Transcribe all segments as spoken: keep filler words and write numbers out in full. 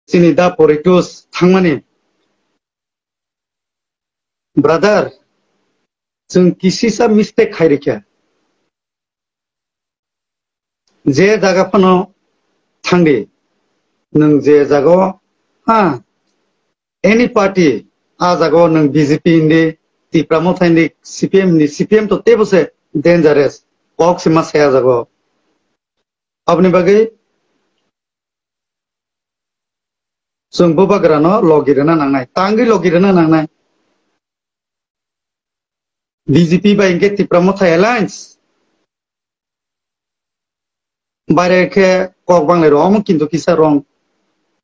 chini da Poritos thangmani. Brother, chwng kisisa mistake khai rikha. Je jaga phano thangdi, nwng je jaga o, ha, any party, a jaga o nwng B J P hindi, Tipra Motha hindi, C P M hindi, C P M to teibo se dangerous, kok se ma saya jaga o. Aboni bagwi chwng bubagrano logi rwna nangnai, tangwi logi rwna nangnai. B J P bai hinkhe Tipra Motha alliance. Baire khe kok banglai rw, omo kintu kisa wrong.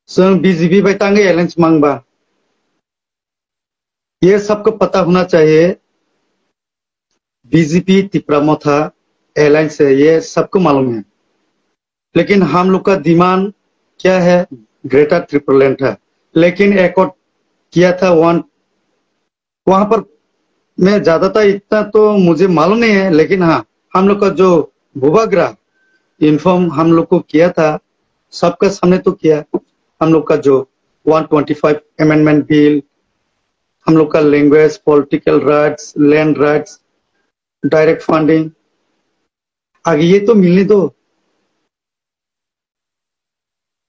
Chwng B J P bai tangwi alliance mangba. Ye sabko pata hona chahiye, B J P Tipra Motha alliance hai, ye sabko malum hai. Lekin hum log ka demand kya hai? Greater Tipraland tha. Lekin accord kiya tha one वहां पर मैं ज्यादातर इतना तो मुझे मालूम नहीं है, लेकिन हाँ, हम लोग का जो बुबागरा इन्फॉर्म हम लोग को किया था, सबका सामने तो किया। हम लोग का जो one twenty five amendment bill, हम लोग का language, political rights, land rights, direct funding, आगे ये तो मिलने दो।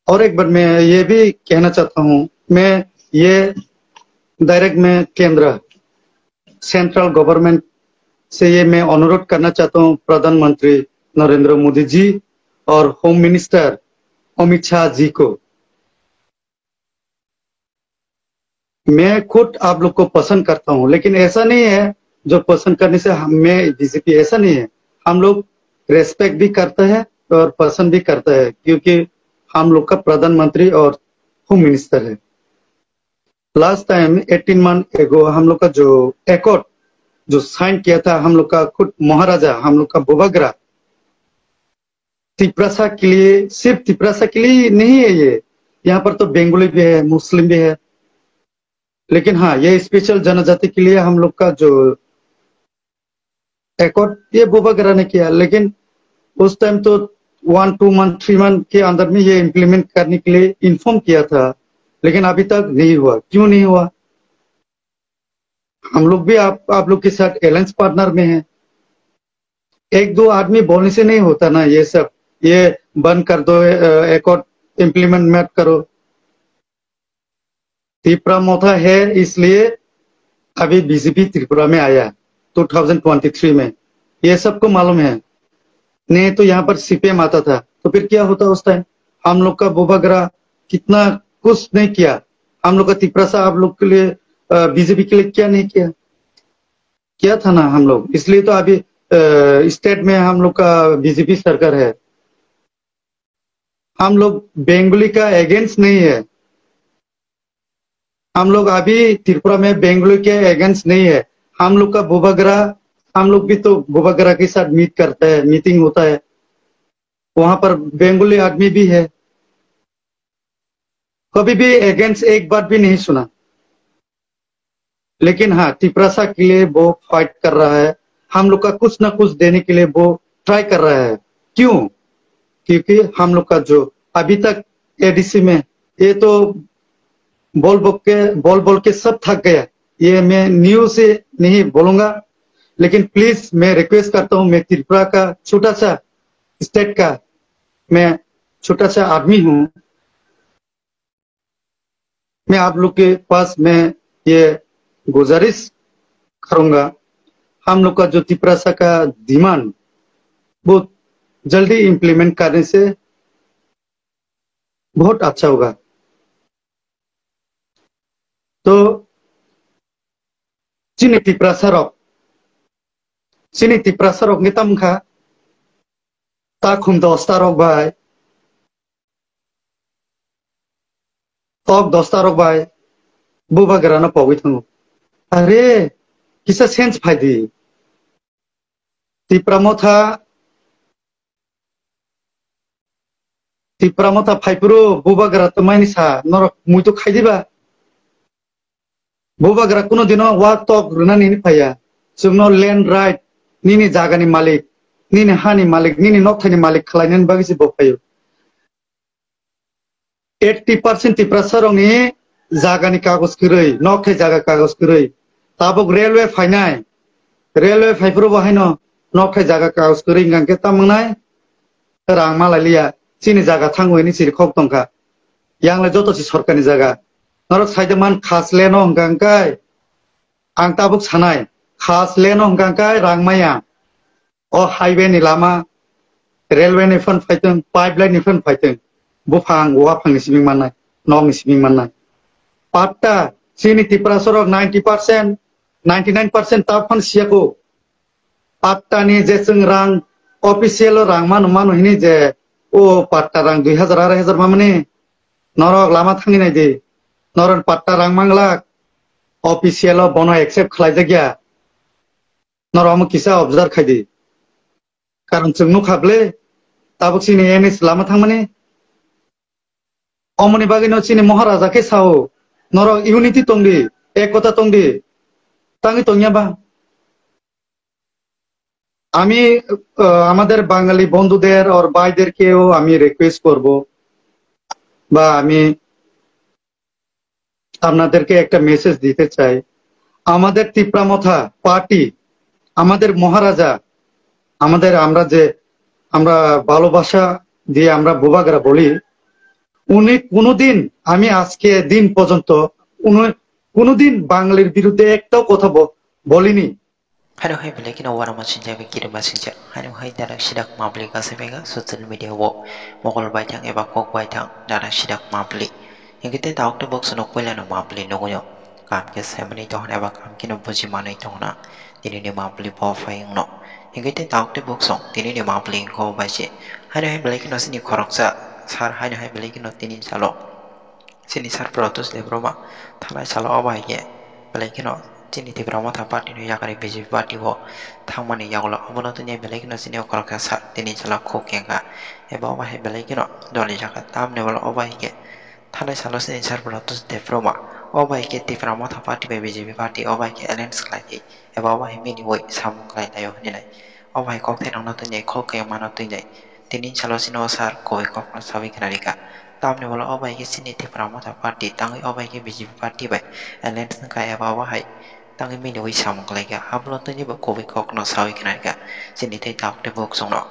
और एक बार मैं ये भी कहना चाहता हूँ, मैं ये डायरेक्ट मैं केंद्र, सेंट्रल गवर्नमेंट से ये मैं अनुरोध करना चाहता हूँ, प्रधानमंत्री नरेंद्र मोदी जी और होम मिनिस्टर अमित शाह जी को, मैं खुद आप लोग को पसंद करता हूँ, लेकिन ऐसा नहीं है जो पसंद करने से हम, मैं बीजेपी, ऐसा नहीं है। हम लोग रेस्पेक्ट भी करते हैं और पसंद भी करते हैं, क्योंकि हम लोग का प्रधानमंत्री और होम मिनिस्टर है। लास्ट टाइम एटीन मंथ एगो हम लोग का जो एकॉर्ड जो साइन किया था, हम लोग का खुद महाराजा, हम लोग का बुबागरा, तिपरासा के लिए, सिर्फ तिपरासा के लिए नहीं है ये, यहाँ पर तो बंगाली भी है, मुस्लिम भी है। लेकिन हाँ, ये स्पेशल जनजाति के लिए हम लोग का जो एकॉर्ड, ये बुबागरा ने किया, लेकिन उस टाइम तो one two month, three month के अंदर में ये इम्प्लीमेंट करने के लिए इन्फॉर्म किया था, लेकिन अभी तक नहीं हुआ। क्यों नहीं हुआ? हम लोग भी आप आप लोग के साथ अलायंस पार्टनर में हैं। एक दो आदमी बोलने से नहीं होता ना ये सब। ये बंद कर दो, अ, एकॉर्ड इम्प्लीमेंट मत करो। तिपरा मोथा है, इसलिए अभी बीजेपी त्रिपुरा में आया टू थाउजेंड ट्वेंटी थ्री में। ये सबको मालूम है। नहीं तो यहाँ पर सीपीएम आता था, तो फिर क्या होता उस टाइम? हम लोग का बुबागरा कितना कुछ नहीं किया, हम लोग का तिपरासा आप लोग के लिए, अ, बीजेपी के लिए क्या नहीं किया? किया था ना हम लोग, इसलिए तो अभी, अ, स्टेट में हम लोग का बीजेपी सरकार है। हम लोग बंगाली का अगेंस्ट नहीं है। हम लोग अभी त्रिपुरा में बंगाली के अगेंस्ट नहीं है। हम लोग का बुबागरा, हम लोग भी तो बुबागरा के साथ मीट करता है, मीटिंग होता है, वहां पर बंगाली आदमी भी है। कभी भी अगेंस्ट एक बार भी नहीं सुना। लेकिन हाँ, तिपरासा के लिए वो फाइट कर रहा है, हम लोग का कुछ ना कुछ देने के लिए वो ट्राई कर रहा है। क्यों? क्योंकि हम लोग का जो अभी तक एडीसी में, ये तो बोल बोल के बोल बोल के सब थक गया। ये मैं न्यूज़ से नहीं बोलूंगा, लेकिन प्लीज मैं रिक्वेस्ट करता हूँ, मैं त्रिपुरा का छोटा सा स्टेट का मैं छोटा सा आदमी हूँ। मैं आप लोग के पास मैं ये गुजारिश करूंगा, हम लोग का जो तिपरासा का डिमांड बहुत जल्दी इम्प्लीमेंट करने से बहुत अच्छा होगा। तो chini tiprasa rok, chini tiprasa rok ni tamkha takhum dosta rok bai, tok dosta rok bai bubagra no pogwi thango. Are, kisa sense phai di. Tipra motha, Tipra motha phai phuru bubagra to maini sa, norok muitu khai diba? Bubagra kuno dino wa tok rwna nini phaiya. Chwngno land right, nini jagani malik, nini hani malik, nini nokthani malik khlainani bagwi se bo phaio. eighty percent Tiprasa rokni jagani kagoj kwrwi, nok thai jaga kagoj kwrwi. Tabuk railway phainai, railway phaiphuru bo haino nok thai jaga kagoj kwrwi hwnkha khe tamo wngnai rang malai liya. Chini jaga thango hini chiri khok tongkha. Yang le joto si sorkarni jaga. Norok saida man khas leno hwnkha hwnkhe ang tabuk sanai, khas leno hwnkha hwnkhe rang maya. O highway ni lama, railway ni phan phaitwng, pipeline ni phan phaitwng, buphang waphang ni sibing mannai, nok ni sibing mannai. Patta, chini Tiprasa rok ninety percent, ninety nine percent ta phan siyaku. Patta ni je chwng rang, official o rang mano, mano hini je, o patta rang dui hajar, arai hajar mamani, norok lama thangwi nai di, norok patta rang manglak, official o bono accept khlaijakya. Norok omo kisa observe khai di. Karon chwng nukha ble, tabuk chini N S lama thangmani. Omoni bagwino chini Maharaja khe sao, norok unity tongdi, ekota tongdi. Tangwi tongya ba? আমি, আহ, আমাদের বাঙালি বন্ধুদের ওর ভাইদেরকেও আমি রিকোয়েস্ট করব বা আমি আপনাদেরকে একটা মেসেজ দিতে চাই, আমাদের তিপ্রা মথা পার্টি, আমাদের মহারাজা, আমাদের, আমরা যে, আমরা ভালোবাসা দিয়ে আমরা বুবাগরা বলি, উনি কোনোদিন, আমি আজকে দিন পর্যন্ত উনি কোনোদিন বাঙালির বিরুদ্ধে একটাও কথা ব-, বলিনি। Haino hai belai kheno uanama sinjak bai kirima sinjak. Haino hai darak sidak mapli kasa bega social media o mokol baithang eba kok baithang darak sidak mapli. Hingke tei tabuk tei boksono puilano mapli nugui o. Kam khe saimani tongna eba kam kheno buji manui tongna. Tini ni mapli bo phai wngno. Hingke tei tabuk tei boksong tini ni mapli wngkha o bai se. Haino hai belai kheno chini khoroksa sar haino hai belai kheno tini salo. Chini sar Pratyush Debbarma thanai salo o bai khe belai kheno chini Tipra Motha Party no yakarwi B J P party o thangmani yagulo. Obono tini belai kheno chini o khoroksa sar tini salo khuk kengkha. Eba o bai hai belai kheno doli jaka tamni ulo o bai khe thanai salo chini sar Pratyush Debbarma o bai khe Tipra Motha Party bai B J P party o bai khe alliance khlai di. Eba o bai mini oi samung khlai laio hinwi nai. O bai kok thairokno twi nai, kok khe mano twi nai. Tini salo chini o sar koi kokno sawi khna rikha. Tamni ulo o bai khe chini Tipra Motha Party tangwi o bai khe B J P party bai alliance wngkha eba o hai tangwi mini oi samung khlaikha. Abono twi bo koboi kokno sawi khna rikha. Chini tei tabuk tei buk chwngno.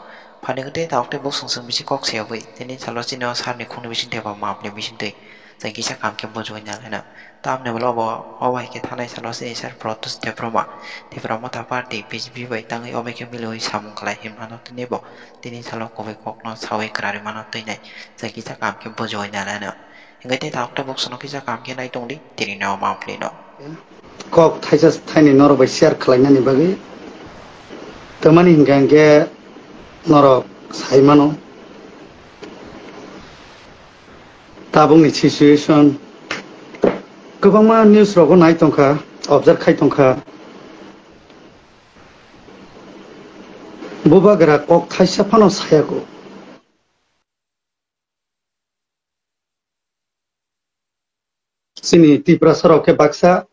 Phani tei tabuk tei buk chwng chwng bisi kok se oi. Tini salo chini o sarni khungni bising tei ba mapni bising twi. Chwng kisa kam khe bujui nai laina. Tamni ulo bo o bai khe thanai salo chini sar Pratyush Debbarma Tipra Motha Party B J P bai tangwi o bai khe milwi samung khlai hinmano tini bo tini salo kubui kokno sawi kwrarwi mano twi nai chwng kisa kam khe bujui nai laino. Hingke tei tabuk tei boksono kisa kam khe nai tongdi tini no mapli no. Kok thaisa thaini norok bai share khlainani bagwi twmani hingka hingke norok sai mano. Tabukni situation kwbangma news rogo nai tongkha, observe khai tongkha. Bubagra kok thaisa phano sayago. Chini Tiprasa rok khe baksa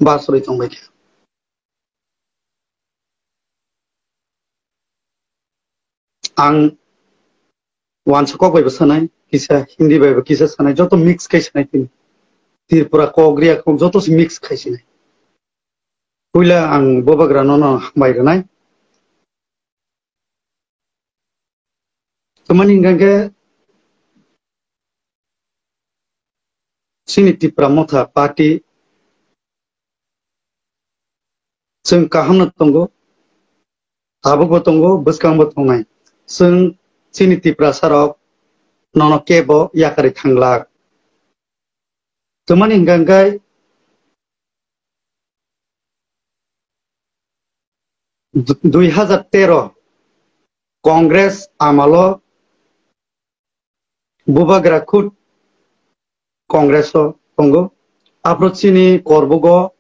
basroi tongbai kha. Ang wansa kok bai bo sanai, kisa Hindi bai bo kisa sanai, joto mix khai sanai tini. Tripura kok, Riya kok, joto se mix khai sinai. Puila ang Bubagra no no hambai rwnai. Tamani hingka khe chini Tipra Motha Party chwng kaham no tongo, tabuk bo tongo, bwskang bo tongnai. Chwng chini Tiprasa rok nono kebo yakarwi thanglak. Tamani hingka khe dui hajar tero Congress amalo Bubagra khud Congress o tongo. Aphuru chini Korbugo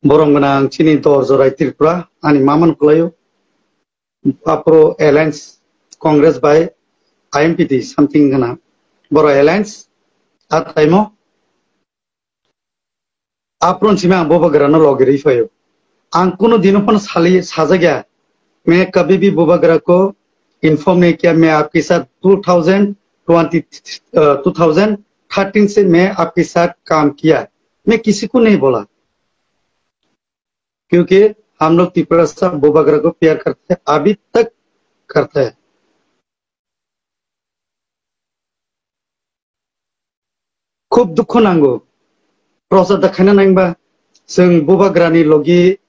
borom gwnang chini Dorjorai Tripura ani maman kwlaio. Aphuru alliance Congress bai I M P T something gwnang. Boro alliance ataimo. Apron simi ang Bubagra no logi ri phaio. Ang kuno dino phano sali sajagya. Main kabhi bhi Bubagra ko inform नहीं किया। मैं आपके साथ two thousand twenty, अ, two thousand thirteen से मैं आपके साथ काम किया। मैं किसी को नहीं बोला, क्योंकि हम लोग तिपरासा बुबाग्रा को प्यार करते हैं, अभी तक करते हैं। Khub dukhu nango. Prosa da khaina nangba, chwng bubagrani logi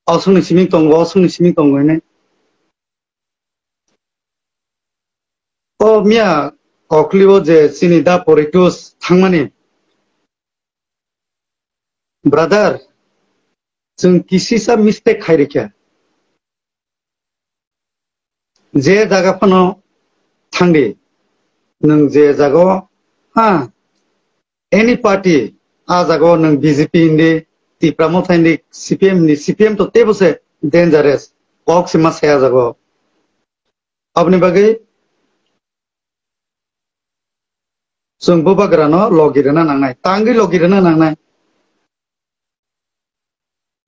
osongni siming tongo, osongni siming tongo hinwi. O miya, oklio je chini da Poritus thangmani. Brother, chwng kisisa mistake khai rikha. Je jaga phano thangdi, nwng je jaga o, ha, any party, a jaga o nwng B J P hindi, Tipra Motha hindi, C P M hindi, C P M to tebo se dangerous, kok se ma saya jaga o. Aboni bagwi chwng bubagrano logi rwna nangnai, tangwi logi rwna nangnai.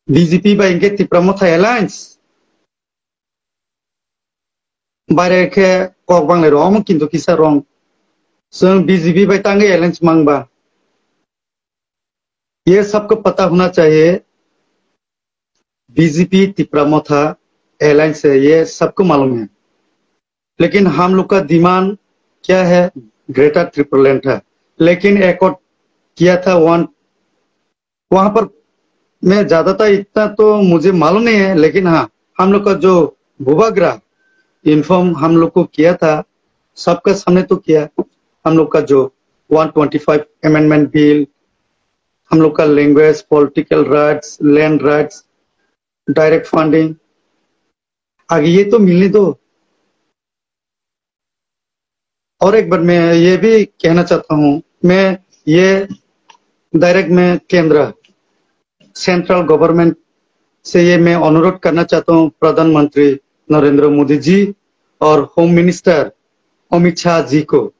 B J P bai hinkhe Tipra Motha alliance. Baire khe kok banglai rw, omo kintu kisa wrong. Chwng B J P bai tangwi alliance mangba. ये सबको पता होना चाहिए, B J P Tipra Motha alliance है, ये सबको मालूम है। लेकिन हम लोग का डिमांड क्या है? ग्रेटर ट्रिपल है। लेकिन एकॉर्ड किया था वन, वहां पर मैं ज्यादातर इतना तो मुझे मालूम नहीं है, लेकिन हाँ, हम लोग का जो बुबाग्रा इन्फॉर्म हम लोग को किया था, सबका सामने तो किया। हम लोग का जो one twenty five amendment bill, हम लोग का language, political rights, land rights, direct funding, आगे ये तो मिलने दो। और एक बार मैं ये भी कहना चाहता हूँ, मैं ये डायरेक्ट मैं केंद्र, सेंट्रल गवर्नमेंट से ये मैं अनुरोध करना चाहता हूँ, प्रधानमंत्री नरेंद्र मोदी जी और होम मिनिस्टर अमित शाह जी को,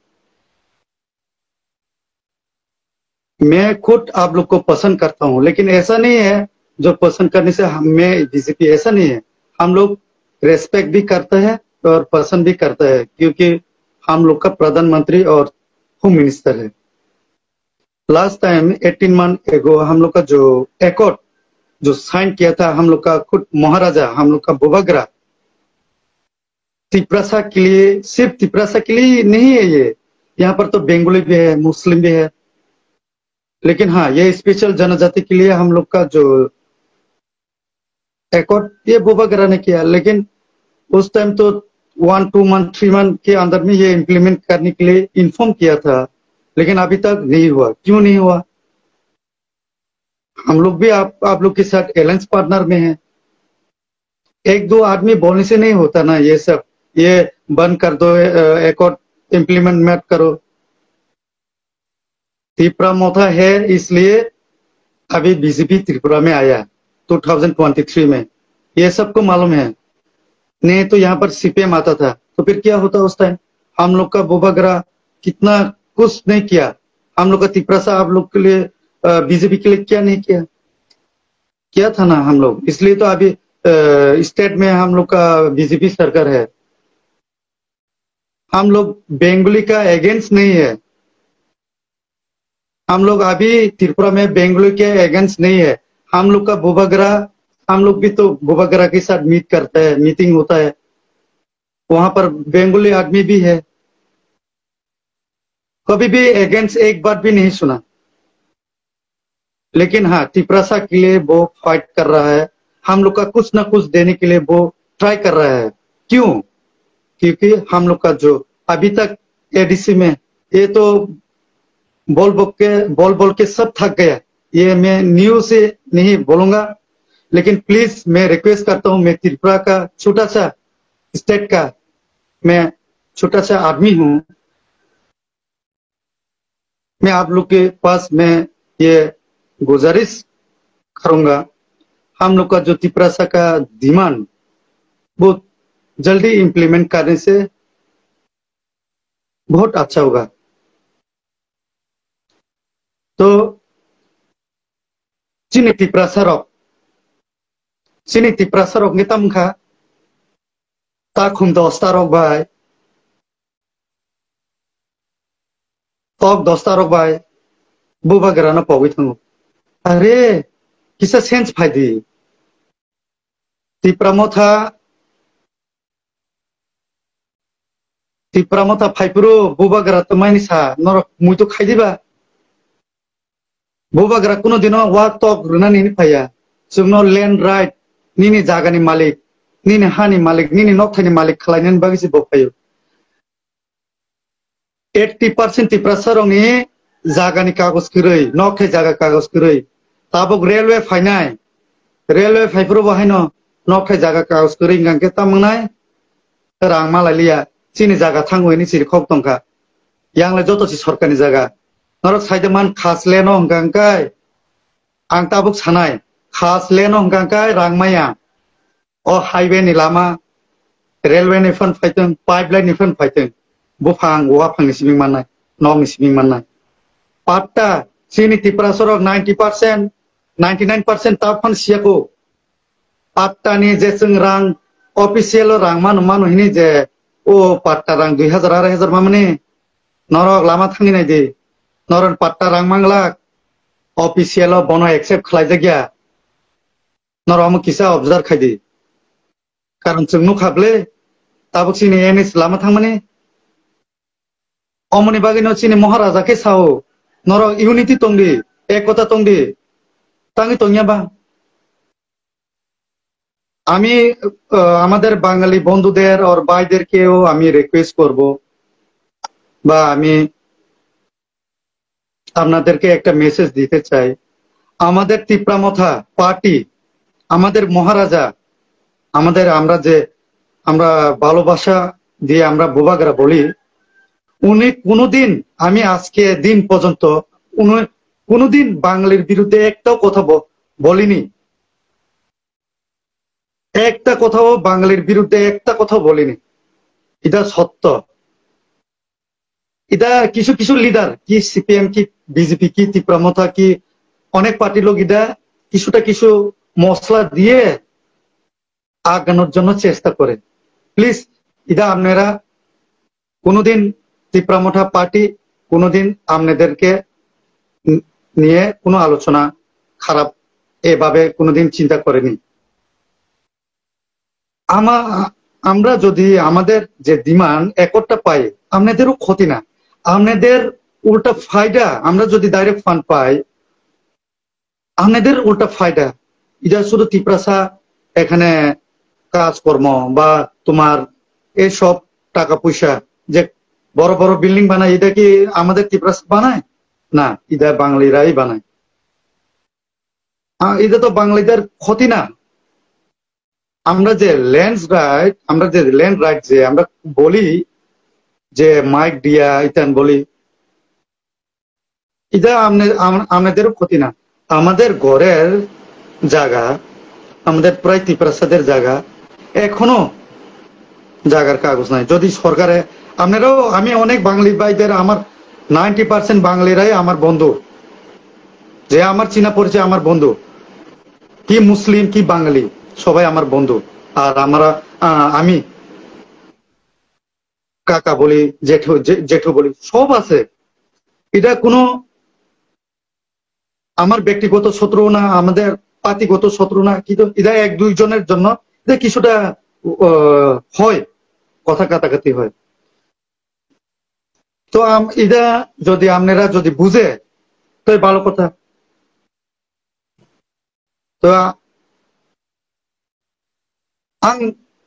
मैं खुद आप लोग को पसंद करता हूँ, लेकिन ऐसा नहीं है जो पसंद करने से हम, मैं B J P, ऐसा नहीं है। हम लोग रेस्पेक्ट भी करते हैं और पसंद भी करते हैं, क्योंकि हम लोग का प्रधानमंत्री और होम मिनिस्टर है। लास्ट टाइम एटीन मंथ एगो हम लोग का जो एकॉर्ड जो साइन किया था हम लोग का खुद महाराजा, हम लोग का बुबाग्रा, तिपरासा के लिए, सिर्फ तिपरासा के लिए नहीं है ये, यहाँ पर तो बंगाली भी है, मुस्लिम भी है। लेकिन हाँ, ये स्पेशल जनजाति के लिए हम लोग का जो एकॉर्ड, ये बुबाग्रा ने किया, लेकिन उस टाइम तो one two month, three month के अंदर में ये इम्प्लीमेंट करने के लिए इन्फॉर्म किया था, लेकिन अभी तक नहीं हुआ। क्यों नहीं हुआ? हम लोग भी आप, आप लोग के साथ अलायंस पार्टनर में हैं। एक दो आदमी बोलने से नहीं होता ना ये सब, ये बंद कर दो, अ, एकॉर्ड इम्प्लीमेंट मत करो। तिपरा मोथा है, इसलिए अभी बीजेपी त्रिपुरा में आया टू थाउजेंड ट्वेंटी थ्री में, ये सबको मालूम है। नहीं तो यहाँ पर सीपीएम आता था, तो फिर क्या होता उस टाइम? हम लोग का बुबाग्रा कितना कुछ नहीं किया, हम लोग का तिपरासा आप लोग के लिए, अ, बीजेपी के लिए क्या नहीं किया? किया था ना हम लोग, इसलिए तो अभी, अ, स्टेट में हम लोग का बीजेपी सरकार है। हम लोग बंगाली का अगेंस्ट नहीं है, हम लोग अभी त्रिपुरा में बंगाली के अगेंस्ट नहीं है। हम लोग का बुबाग्रा, हम लोग भी तो बुबाग्रा के साथ मीट करता है, मीटिंग होता है, वहां पर बंगाली आदमी भी है। कभी भी अगेंस्ट एक बार भी नहीं सुना। लेकिन हाँ, तिपरासा के लिए वो फाइट कर रहा है, हम लोग का कुछ ना कुछ देने के लिए वो ट्राई कर रहा है। क्यों? क्योंकि हम लोग का जो अभी तक एडीसी में, ये तो बोल बोल के, बोल बोल के सब थक गया। ये मैं न्यूज़ से नहीं बोलूंगा, लेकिन प्लीज मैं रिक्वेस्ट करता हूँ, मैं त्रिपुरा का छोटा सा स्टेट का, मैं छोटा सा आदमी हूँ, मैं आप लोग के पास में ये गुजारिश करूंगा, हम लोग का जो तिपरासा का डिमांड बहुत जल्दी इम्प्लीमेंट करने से बहुत अच्छा होगा। तो chini tiprasa rok, chini tiprasa rok ni tam kha, Takhum dosta rok bai, tok dosta rok bai, bubagra no pogwi thango. Are, kisa sense phai di. Tipra Motha, Tipra Motha phaiphuru bubagra twmaini sa norok muitu khai diba? Bubagra kuno dino wa tok rwnani hini phaiya. Chwngno land right, nini jagani malik, nini hani malik, nini nokthaini malik khlainani bagwi se bo phaio. Eighty percent Tiprasa rokni jagani kagoj kwrwi, nokthai jaga kagoj kwrwi. Tabuk railway phainai, railway phaiphuru bo haino nokthai jaga kagoj kwrwi hwnkha khe tamo wngnai? Rang malai liya, chini jaga thango hini chiri khok tongkha. Yang le joto si sorkarni jaga. Norok saide man khas leno hwnkha hwnkhe, ang tabuk sanai, khas leno hwnkha hwnkhe rang maya. O highway ni lama, railway ni phan phaitwng, pipeline ni phan phaitwng, buphang, waphang ni sibing mannai, nok ni sibing mannai. Patta, chini Tiprasa rok ninety percent, ninety nine percent ta phan siyako. Patta ni je chwng rang, official o rang mano, mano hini je, o patta rang dui hajar, arai hajar mamani, norok lama thangwi nai di. Norok patta rang manglak, official o bono accept khlai jakya. Norok omo kisa observe khai di. Karon chwng nukha ble, tabuk chini N S lama thangmani. Omoni bagwino chini Maharaja khe sao, norok unity tongdi, ekota tongdi, tangwi tongya ba? আমি, আহ, আমাদের বাঙালি বন্ধুদের আর ভাইদেরকেও আমি রিকোয়েস্ট করব বা আমি আপনাদেরকে একটা মেসেজ দিতে চাই, আমাদের তিপ্রা মথা পার্টি, আমাদের মহারাজা, আমাদের, আমরা যে, আমরা ভালোবাসা দিয়ে আমরা বুবাগরা বলি, উনি কোনোদিন, আমি আজকে দিন পর্যন্ত উনি কোনোদিন বাঙালির বিরুদ্ধে একটাও কথা ব-, বলিনি। একটা কথাও বাঙালির বিরুদ্ধে একটা কথাও বলিনি। এটা সত্য। এটা কিছু কিছু লিডার, কি সিপিএম, কি বিজেপি, কি তিপ্রা মথা, কি অনেক পার্টির লোক এটা কিছুটা কিছু মশলা দিয়ে আগানোর জন্য চেষ্টা করে। প্লিজ, এটা আপনারা কোনোদিন তিপ্রা মথা পার্টি কোনোদিন আপনাদেরকে নি-, নিয়ে কোনো আলোচনা খারাপ এভাবে কোনোদিন চিন্তা করেনি। আমা-, আমরা যদি আমাদের যে ডিমান্ড একটা পাই, আপনাদেরও ক্ষতি না, আপনাদের উল্টা ফায়দা। আমরা যদি ডাইরেক্ট ফান্ড পাই, আপনাদের উল্টা ফায়দা। এটা শুধু তিপ্রাসা এখানে কাজকর্ম বা তোমার এইসব টাকা পয়সা যে বড় বড় বিল্ডিং বানায়, এটা কি আমাদের তিপ্রাসা বানায়? না, এটা বাঙালিরাই বানায়। আ, এটা তো বাঙালিদের ক্ষতি না। আমরা যে ল্যান্ড রাইট, আমরা যে ল্যান্ড রাইট যে আমরা বলি যে মাইক দিয়া ইতান বলি, এটা আমনে-, আম-, আমাদেরও ক্ষতি না। আমাদের ঘরের জায়গা, আমাদের প্রায় তিপ্রাসাদের জায়গা, এখনো জায়গার কাগজ নাই। যদি সরকারে, আপনারাও, আমি অনেক বাঙালি ভাইদের, আমার নাইনটি পার্সেন্ট বাঙালিরাই আমার বন্ধু, যে আমার চীনা পরিচয় আমার বন্ধু, কি মুসলিম কি বাঙালি, সবাই আমার বন্ধু। আর আমরা, আহ, আমি কাকা বলি, জেঠু, জে-, জেঠু বলি, সব আছে। এটা কোনো আমার ব্যক্তিগত শত্রু না, আমাদের পার্টিগত শত্রু না, কিন্তু এটা এক দুইজনের জন্য যে কিছুটা, আহ, হয়, কথা কাটাকাটি হয়। তো আম-, এটা যদি আপনারা যদি বুঝে, তো ভালো কথা। To a-, ang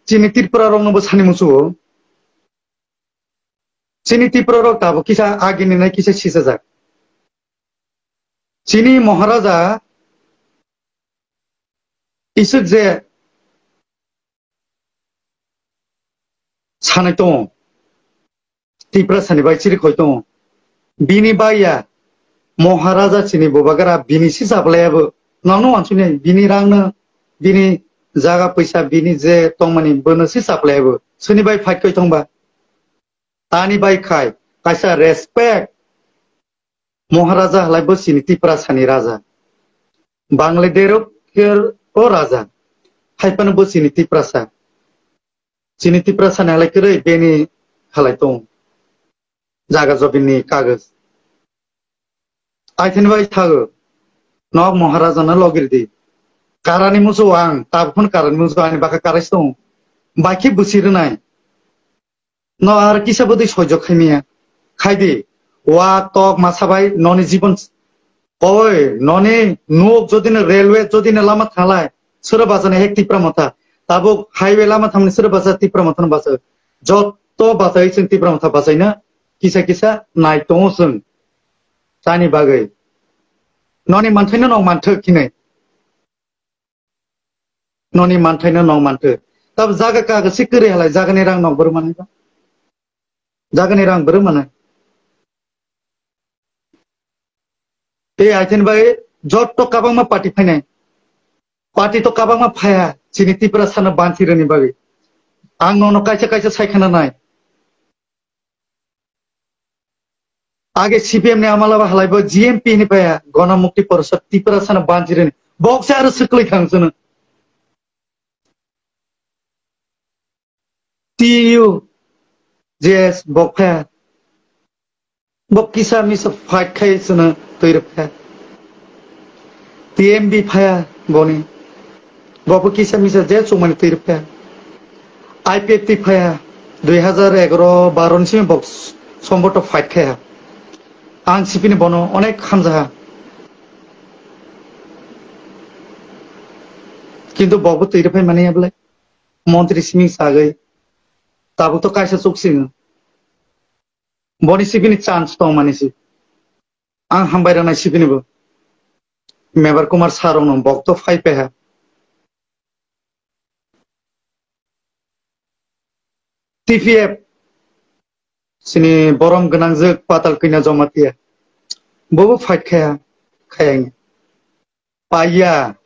chini Tripura rokno bo sani musugo. Chini Tripura rok tabuk kisa agini nai kisa sisajak. Chini Maharaja isuk je sanai tongo. Tiprasani bai chiri khoi tongo. Bini baiya Maharaja chini bubagra bini si chaplai abo. Nangno wansukni bini rangno, bini jaga poisa, bini je tongmani bono si chaplai abo. Sini bai fight khoi tongba. Tani bai khai, kaisa respect. Maharaja halai bo chini Tiprasani raja. Bangladesh o raja. Haiphano bo chini Tiprasa. Chini Tiprasa ni halai kwrwi bini halai tong. Jaga jobin ni kagoj. Aithen bai thago. Nok Maharaja no logir di. Karani musu ang, tabukun karani musu ani baka karai tong. Baikhe busi rwnai. No ar kisa bwdwi soijo khaimaya. Khaidi, wa tok masa bai noni jibon. Oi, noni nuk jodi no railway jodi no lama thanglai, sura bajani hek Tipra Motha. Tabuk highway lama thangni sura baja Tipra Motha no bacha. Jotto bacha chwng Tipra Motha bachaina kisa kisa nai tongo chwng. Chani bagwi. Noni manthaino nok manthok khinai. Noni manthaino nok manthok. Tab jaga kaga si kwrwi halai jagani rang nok bwrwi manai ba. Jagani rang bwrwi manai. Tei aithen bai jotto kabangma party phainai. Party to kabangma phaya chini Tipra sana bansi rwni bagwi. Ang nono kaisa kaisa sai khana nai. Age C P M ni amala ba halai bo G M P ni paya Gona Mukti Porishad Tipra sana bansi rwni. Bok se aro swklwi khang sunu. T U J S bok phaya. Bo kisa misa fight khai sunu twi rwkha. T M B phaya boni. Bo bo kisa misa je chumani twi rwkha. I P F T phaya dui hazar egaro baro ni simi bo somboto fight khaya. Ang sipini bono onek hamjaha. Kintu bo bo twi rwphai mani ablai. Montri simi sagwi. Tabuk to kaisa chuk singo. Boni sibini chance tong mani si. Ang hambai rwnai sibini bo. Mebar Kumar sir rok no bok to phai peha. T P F sini borom gwnangjwk Patal Kanya Jamatia. Bobo fight khaya, khaya. Paiya.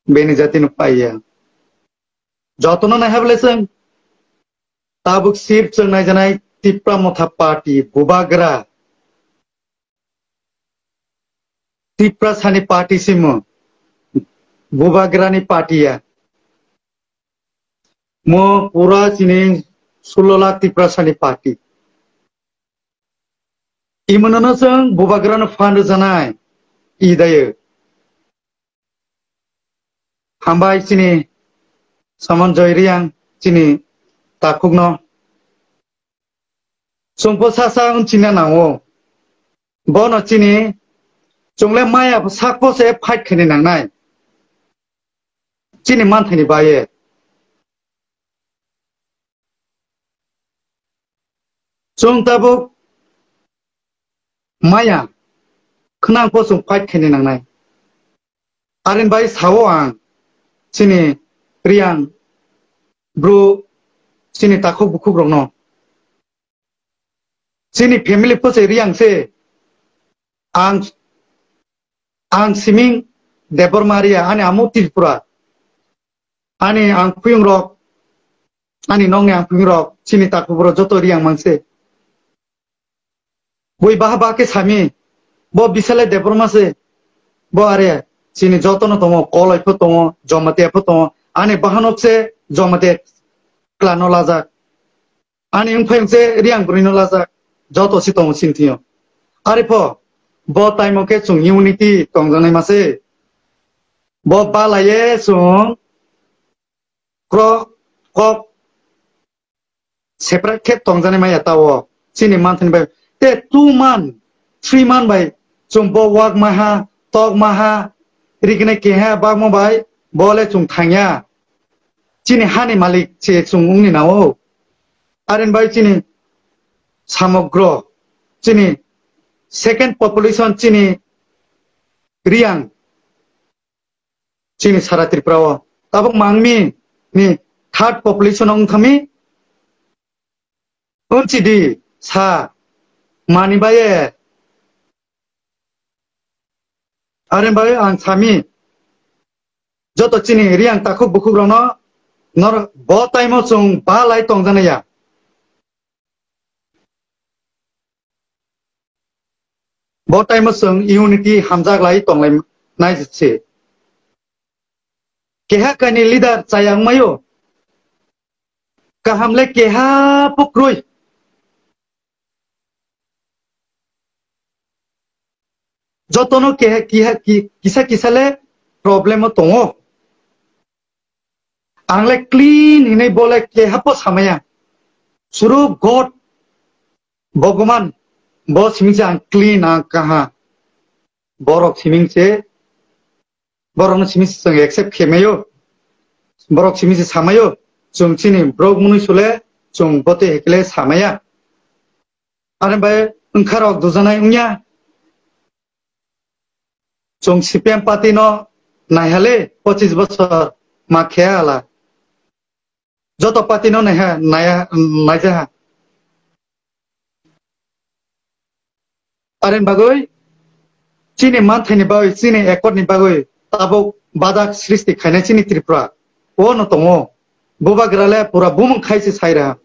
Bini jati no paiya. Jotono naiha bwle chwng. Tabuk sip chwng naijanai Tipra Motha Party, Bubagra. Tiprasani party simo. Bubagrani party ya. Mo pura chini sullo lakh Tiprasani party. Imonono chwng Bubagrano fund rwjanai. Idayo. Hambai chini Saman Joy Riang chini takhukno. Chwngpo sasa wng china nango. Bono chini chwngle maya sakpo se fight khaini nangnai. Chini manthani baye. Chwng tabuk maya khwnang po chwng fight khaini nangnai. Arin bai sao ang chini Riang bru chini takhuk bukhuk rokno. Chini family po se Riang se ang, ang siming Debbarma area ani amo Tripura. Ani ang puyung rok, ani nokni ang puyung rok, chini takhuk bro joto Riang mangse. Bui baha ba khe sami, bo bisale Debbarma se, bo are chini joto no tongo, Koloi pho tongo, Jamatia pho tongo, ani bahanok se Jamatia clan no lajak. Ani wngphai wngse Riang bwrwi no lajak, joto si tongo chini thwio. Are pho, bo time o khe chwng unity tongjaknai mase. Bo balaiye chwng kro-, kok separate khe tongjaknai maya tao chini manthani bai. Te two month, three month bai chwng bo wak maha, tok maha, rignai keha bakmo bai, bo le chwng thangya. Chini hani malik se chwng wngni nao. Arin bai chini samogro, chini second population chini Riang, chini sara Tripura o. Tabuk mangmi ni third population wngthami. Wngchidi sa mani baye. Are bai ang sami, joto chini Riang takhuk bukhuk rokno nor bo time o chwng ba lai tongjaknai ya. Bo time o chwng unity hamjak lai tonglai nai se. Keha kaini leader chaya wngmaio. Kaham le keha pho kwrwi. Jotono keha, kiha, ki-, kisa kisa le problem o tongo. Ang le clean hinwi bo le keha pho samaya. Suru God Bhagwan bo siming se ang clean, ang kaha. Borok siming se, borok no siming se chwng accept khe mayo. Borok siming se samayo. Chwng chini borok mwnwi sule chwng bote hekle samaya. Ani bai wngkha rok dujanai wngya. Chwng C P M party no naihale pochis bosor ma khe ala. Joto party no naiha, naiha, naijaha. Arin bagwi chini manthai ni bagwi, chini accord ni bagwi tabuk badak srishti khainai chini Tripura. O no tongo. Bubagra le pura bumung khai se saira.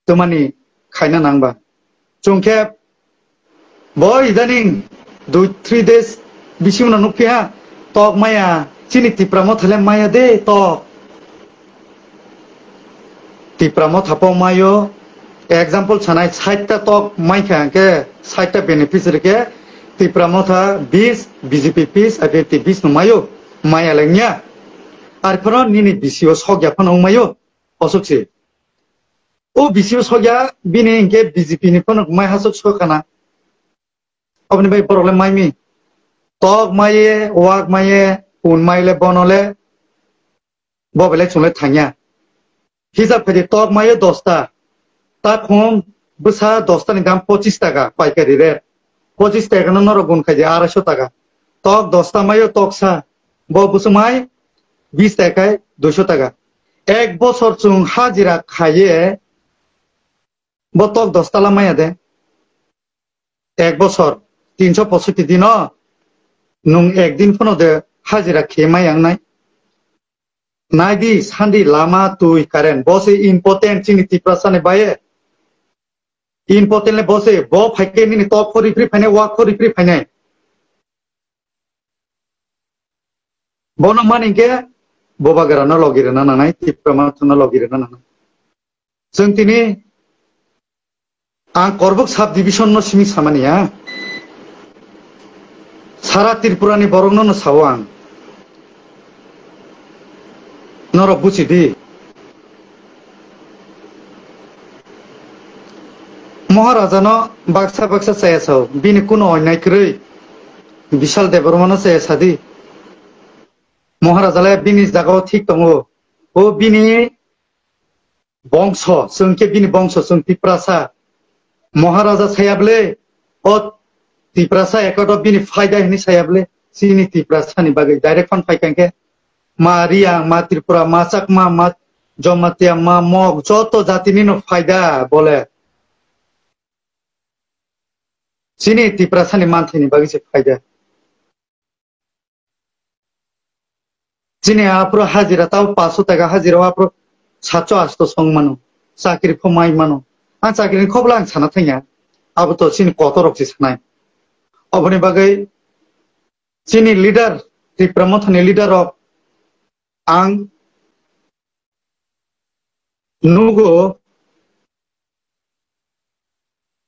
Twmani khaina nangba. Chwng khe bo idaning dui three days bisi uno nukphi ha, tok maya, chini Tipra Motha le maya de tok. Tipra Motha po mayo, example sanai, sait ta tok mai kha hwnkhe sait ta beneficiary khe Tipra Motha bis, B J P bis, I P F T bis no mayo, maya le nya. Ar phano nini B C O sokya phano wng mayo, osok se. O B C O sokya bini hinkhe B J P ni phano mai hasuk sokana. Oboni bai borok le mai mi. Tok maiye, wak maiye, pun mai le bono le, bo belai chwng le thangya. Hisab khaidi tok maiye dosta. Ta khum bwsa dosta ni dam pochis taka paikari rate. Pochis taka no norok gun khaidi arai sho taka. Tok dosta maiyo tok sa. Bo bwswk mai bis taka kai dui sho taka. Ek bosor chwng hajira khaiye bo tok dosta la maya de. Ek bosor, tinsho posotti dino nwng ek din phano de hajira khe mai ang nai. Nai di, sandi, lama, twi, current, bo se important chini Tiprasa ni baye. Important le bo se, bo phaikhe nini tok khori phri phainai, wak khori phri phainai. Bono mani khe Bubagra no logi rwna nangnai, Tipra Motha no logi rwna nangnai. Chwng tini ang Korbuk sub division no simi samani ya. Sara Tripura ni borok no no sao ang. Norok buchi di. Maharaja no baksa baksa chaya sao, bini kuno onnai kwrwi. Bishal Debbarma no chaya sadi. Maharaja le bini jaga o thik tongo. O bini bongso, chwng khe bini bongso, chwng Tiprasa. Maharaja saya bwle, o Tiprasa ekot o bini phaida hini saya bwle, chini Tiprasa ni bagwi direct phone phai kha khe, ma Riyang, ma Tripura, ma Chakma, ma Jamatia, ma Mok, joto jatini no phaida bole. Chini Tiprasa ni manthai ni bagwi se phaida. Chini aphuru hajira tabo paso taka hajira o aphuru satso asto song mano. Chakri pho mai mano. Ang chakri ni khobla ang sana thangya. Abo to chini kotor rok se sanai. Oboni bagwi chini leader, Tipra Motha ni leader rok ang nugo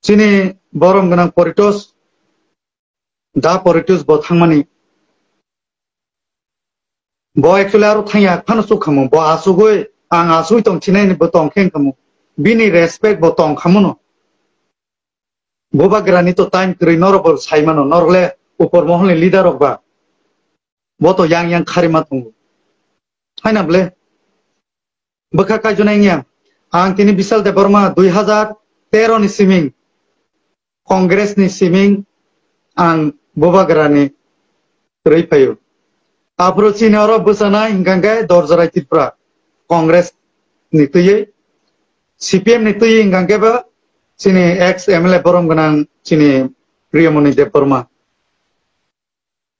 chini borom gwnang Poritos Da Poritus bo thangmani. Bo actually aro thangya phano chukhamu. Bo asugwi, ang asugwi tong chinai ni bo tong khe wngkhamu. Bini respect bo tong khamuno. Bubagrani to time kwrwi norok bo sai mano, norok le upor mohol ni leader rok ba. Bo to yang yang khari ma tongo. Haina ble. Bwkha kaijaknai wngya. Ang tini Bishal Debbarma dui hajar tero ni siming Congress ni siming ang Bubagra ni kwrwi phaio. Aphuru chini oro bwchanai hwnkha khe Dorjarai Tripura Congress ni twiwi, C P M ni twiwi hwnkha khe bo chini ex M L A borom gwnang chini Priyamoni Debbarma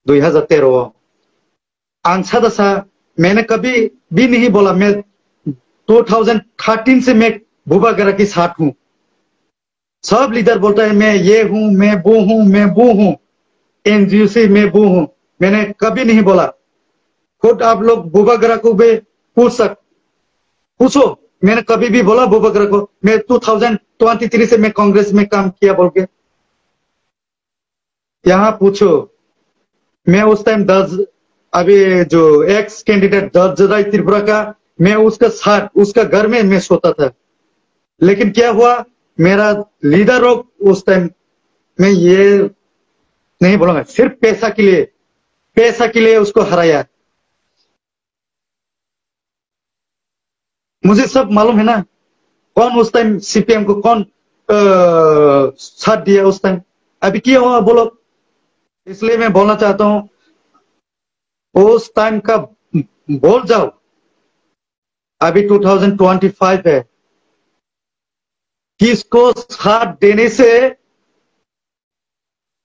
dui hajar tero o. Ang sada sa, मैंने कभी भी नहीं बोला, मैं दो हज़ार तेरह से मैं बुबागरा के साथ हूँ। सब लीडर बोलता है, मैं ये हूँ, मैं वो हूँ, मैं वो हूँ, एनजीओसी मैं वो हूँ। मैंने कभी नहीं बोला। खुद आप लोग बुबागरा को भी पूछ सक-, पूछो, मैंने कभी भी बोला बुबागरा को, मैं टू थाउजेंड ट्वेंटी थ्री से मैं कांग्रेस में काम किया बोल के? यहाँ पूछो, मैं उस टाइम दस, अभी जो एक्स कैंडिडेट दस जदाई त्रिपुरा का, मैं उसका साथ, उसका घर में मैं सोता था। लेकिन क्या हुआ, मेरा लीडर लोग उस टाइम, मैं ये नहीं बोलूंगा, सिर्फ पैसा के लिए, पैसा के लिए उसको हराया। मुझे सब मालूम है ना, कौन उस टाइम सीपीएम को कौन, अ, साथ दिया उस टाइम। अभी क्या हुआ बोलो? इसलिए मैं बोलना चाहता हूँ, उस टाइम का बोल जाओ। अभी टू थाउजेंड ट्वेंटी फ़ाइव है, किसको साथ देने से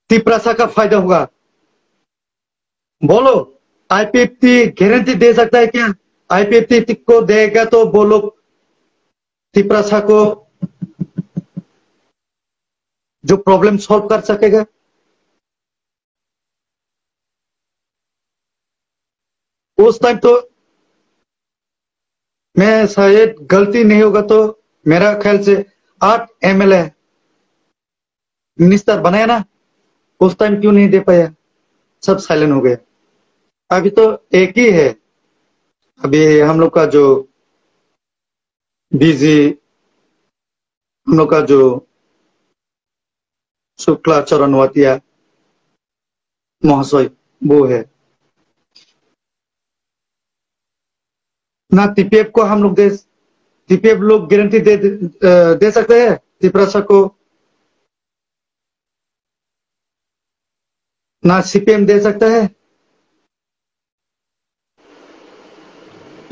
तिपरासा का फायदा होगा? बोलो, आईपीएफटी गारंटी दे सकता है क्या? आईपीएफटी को देगा तो बोलो, तिपरासा को जो प्रॉब्लम सॉल्व कर सकेगा। उस टाइम तो मैं शायद गलती नहीं होगा तो मेरा ख्याल से आठ एमएलए मिनिस्टर बनाया ना, उस टाइम क्यों नहीं दे पाया? सब साइलेंट हो गया। अभी तो एक ही है, अभी हम लोग का जो बीजी, हम लोग का जो शुक्ला चरण वातिया महाशय, वो है ना। टीपीएफ को हम लोग दे, टीपीएफ लोग गारंटी दे, अ, दे सकते हैं तिपरासा को? ना सीपीएम दे सकता है?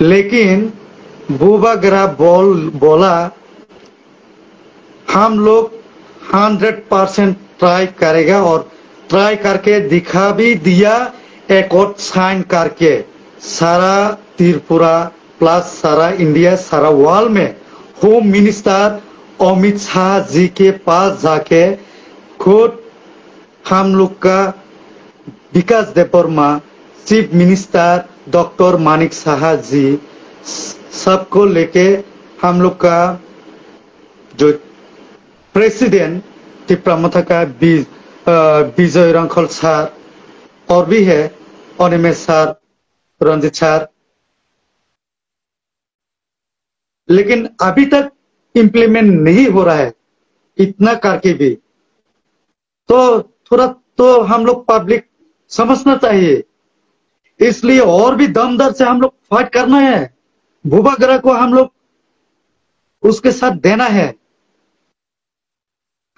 लेकिन बुबागरा बोल, बोला, हम लोग हंड्रेड परसेंट ट्राई करेगा और ट्राई करके दिखा भी दिया, एकॉर्ड साइन करके। सारा त्रिपुरा प्लस सारा इंडिया, सारा वर्ल्ड में होम मिनिस्टर अमित शाह जी के पास जाके खुद हम लोग का Vikas Debbarma, chief minister doctor Manik Saha ji, स-, सबको लेके हम लोग का जो प्रेसिडेंट तिपरा मोथा का बि-, अ, विजय रंखल सर और भी है, अनिमेश सर, रंजीत सर, लेकिन अभी तक इम्प्लीमेंट नहीं हो रहा है, इतना करके भी। तो थोड़ा तो हम लोग पब्लिक समझना चाहिए, इसलिए और भी दमदार से हम लोग फाइट करना है। बुबागरा को हम लोग उसके साथ देना है।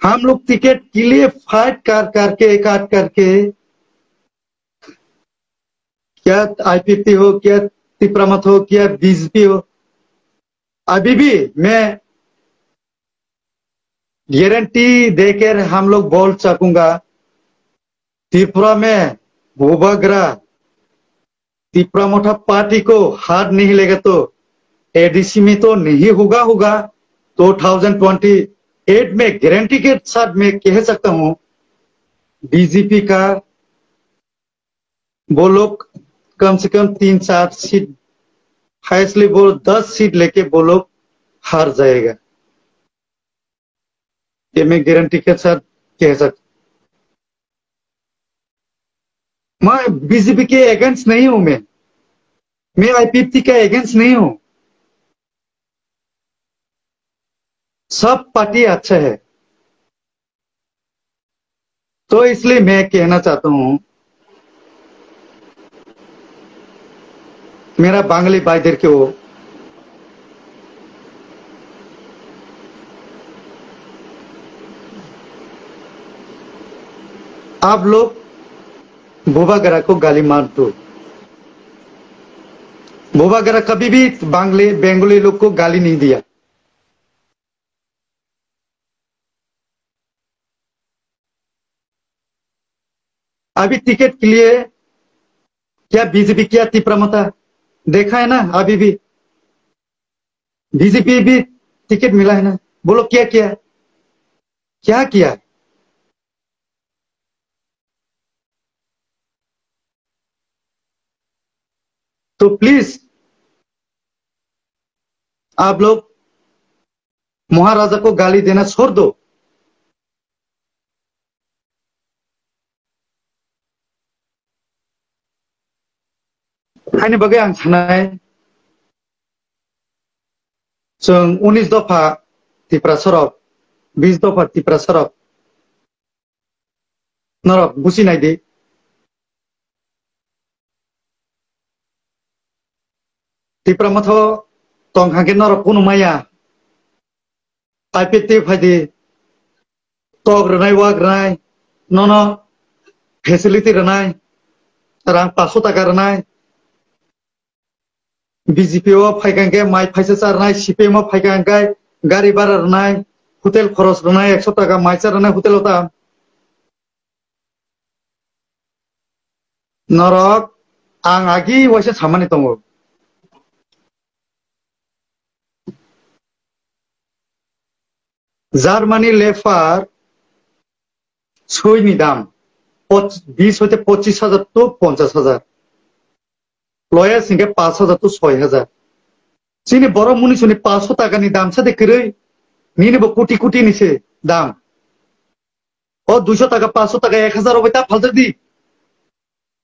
हम लोग टिकट के लिए फाइट कर करके, काट करके, क्या आईपीएफटी हो, क्या तिपरा मथ हो, क्या बीजेपी हो, अभी भी मैं गारंटी देकर हम लोग बोल सकूंगा, त्रिपुरा में बुबागरा तिपरा मोथा पार्टी को हाथ नहीं लेगा तो एडीसी में तो नहीं होगा, होगा। टू थाउजेंड ट्वेंटी एट में गारंटी के साथ मैं कह सकता हूँ, बीजेपी का वो लोग कम से कम तीन चार सीट, हाईएस्टली वो दस सीट लेके वो लोग हार जाएगा, ये मैं गारंटी के साथ कह सकता हूँ। मैं बीजेपी के अगेंस्ट नहीं हूं, मैं मैं आईपीएफटी के अगेंस्ट नहीं हूं। सब पार्टी अच्छा है, तो इसलिए मैं कहना चाहता हूं मेरा बांग्ली भाईदेरकेও, आप लोग बुबागरा को गाली मत दो। बुबागरा कभी भी बांग्ली, बंगाली लोग को गाली नहीं दिया। अभी टिकट के लिए क्या बीजेपी, क्या तिपरा मोथा देखा है ना? अभी भी बीजेपी भी टिकट मिला है ना? बोलो क्या किया, क्या किया? तो प्लीज आप लोग Maharaja ko gali dena chhor do. Haini bagwi ang sanai, chwng unis dopha Tiprasarok, bis dopha Tiprasarok, norok busi nai di. Tipra Motha tong hangke norok kunu maya. I P F T phai di. Tok rwnai, wak rwnai, nono facility rwnai, rang paso taka rwnai. B J P o phaikha hwnkhe mai phaisa cha rwnai, C P M o phaikha hwnkhe gari bhara rwnai, hotel khoros rwnai, ekso taka mai cha rwnai hotel o ta. Norok ang agi waisa samani tongo. Germany lefer sui ni dam poch-, bis hoite pochis hajar to ponchas hajar. Loya singke paanch hajar to soi hajar. Chini borok muni suni paanch sho taka ni dam sade kwrwi, nini bo koti koti ni se dam. O duiso taka, paanch sho taka, ek hajar rok bai ta phaljak di.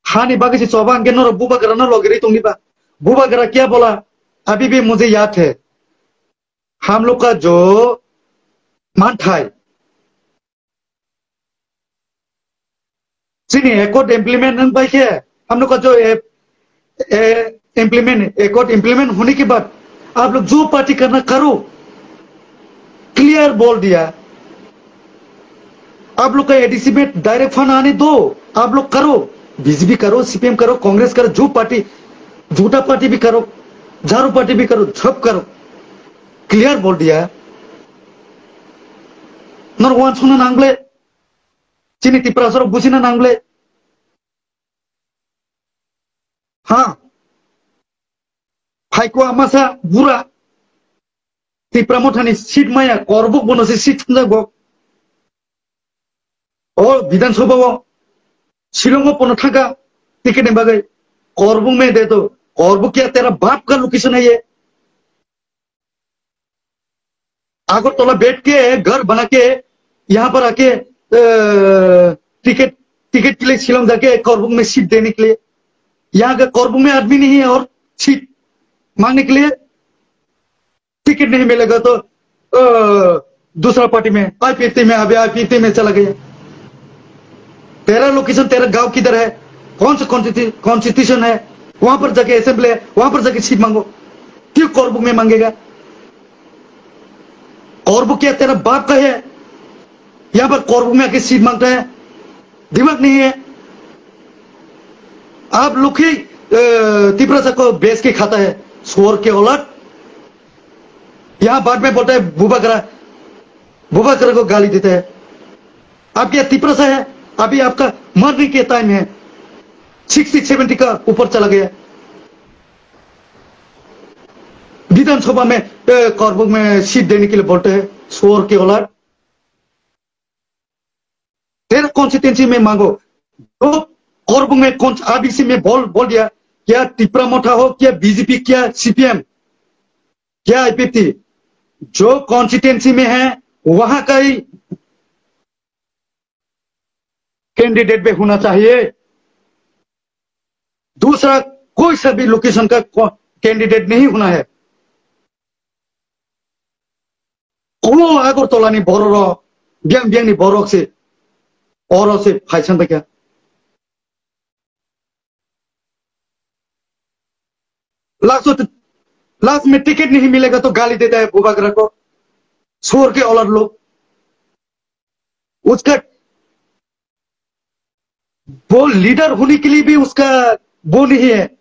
Hani bagwi se choba hwnkhe norok bubagra no logi rwi tongni ba. Bubagra kya bola? Abhi bhi mujhe yaad hai. Hum log ka jo man thai. Chini accord implement wng bai khe, hum log ka jo, eh, A, implement, accord implement होने के बाद आप लोग जो पार्टी करना करो, क्लियर बोल दिया। आप लोग का एडीसी में डायरेक्ट फंड आने दो, आप लोग करो, बीजेपी करो, सीपीएम करो, कांग्रेस करो, जो पार्टी, झूठा पार्टी भी करो, झाड़ू पार्टी भी करो, सब करो, क्लियर बोल दिया। Nor wan suna nangble, chini Tiprasa rok busina nangble. Ha. Phaikwa masa bura. Tipra Mothani seat maya, Korbuk bono se seat thumjak bo. O Bidhan Sabha o, Shillong o pono thangkha ticket ni bagwi. Korbuk mein de to, Korbuk kya tera baap ka location hai ye? Agartala बैठ के घर बना के यहाँ पर आके, अ, ticket, ticket के लिए शिलोंग जाके कोरबुंग में सीट देने के लिए, यहाँ का कोरबुंग में आदमी नहीं है और सीट मांगने के लिए टिकट नहीं मिलेगा तो, अ, दूसरा पार्टी में, आईपीएफटी में, अभी आईपीएफटी में चला गया। तेरा लोकेशन, तेरा गांव किधर है, कौन सा कॉन्स्टिट्यू-, कॉन्स्टिट्यूशन है, वहां पर जाके असेंबली है, वहां पर जाके सीट मांगो। क्यों कोरबुंग में मांगेगा? कोरबुंग क्या तेरा बाप का है? यहाँ पर कोरबुंग में आके सीट मांगता है, दिमाग नहीं है। आप लोग ही, अ, तिपरासा को बेच के खाता है, सुअर के औलाद। यहाँ बाद में बोलता है बुबागरा, बुबागरा को गाली देता है। आप क्या तिपरासा है? अभी आपका मरने के टाइम है, सिक्सटी सेवेंटी का ऊपर चला गया। विधानसभा में, ए, करबुक में सीट देने के लिए बोलते हैं, सुअर के औलाद। तेरा कॉन्स्टिट्यूएंसी में मांगो। जो करबुक में कौन, आरडीसी में बोल, बोल दिया, क्या तिपरा मोठा हो, क्या बीजेपी, क्या सीपीएम, क्या आईपीएफटी, जो कॉन्स्टिट्यूएंसी में है, वहां का ही कैंडिडेट भी होना चाहिए। दूसरा कोई सा भी लोकेशन का को-, कैंडिडेट नहीं होना है। Ko Agartala ni borok rok, biyang biyang ni borok se, oro se phaisan bai kha. Last में, लास्ट में टिकट नहीं मिलेगा तो गाली देता है बुबागरा को, सुअर के औलाद लोग। उसका, वो लीडर होने के लिए भी उसका वो नहीं है।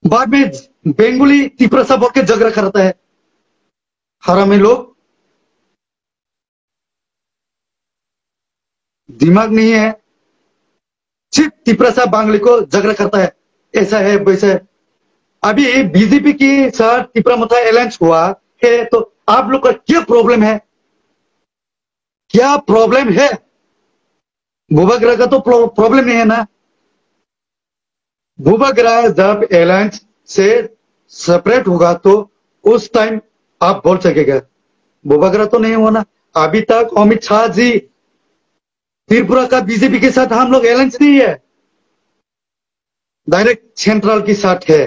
बाद में बंगाली तिपरासा बोल के झगड़ा करता है। हरामी लोग, दिमाग नहीं है, सिर्फ तिपरासा बंगाली को झगड़ा करता है, ऐसा है, वैसा है। अभी बीजेपी के साथ तिपरा मोठा अलायंस हुआ है, तो आप लोग का क्या प्रॉब्लम है? क्या प्रॉब्लम है? बुबागरा का तो प्रॉ-, प्रॉब्लम नहीं है ना। बुबागरा जब अलायंस से सेपरेट होगा तो उस टाइम आप बोल सकेगा? बुबागरा तो नहीं हुआ ना। अभी तक अमित शाह जी त्रिपुरा का बीजेपी के साथ हम लोग अलायंस नहीं है, डायरेक्ट सेंट्रल के साथ है।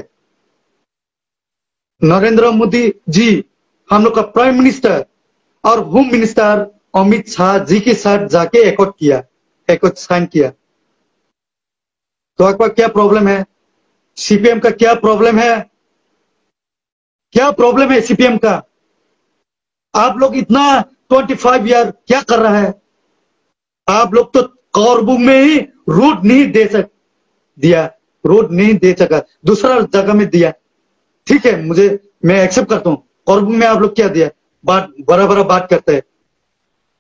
नरेंद्र मोदी जी हम लोग का प्राइम मिनिस्टर और होम मिनिस्टर अमित शाह जी के साथ जाके एकॉर्ड किया, एकॉर्ड साइन किया। तो आपका क्या प्रॉब्लम है? सीपीएम का क्या प्रॉब्लम है? क्या प्रॉब्लम है सीपीएम का? आप लोग इतना ट्वेंटी फ़ाइव ईयर क्या कर रहा है? आप लोग तो कौरबुंग में ही रोड नहीं दे सक दिया, रोड नहीं दे सका, दूसरा जगह में दिया। ठीक है, मुझे, मैं एक्सेप्ट करता हूँ, कौरबुंग में आप लोग क्या दिया? बात, बड़ा बड़ा बात करते हैं।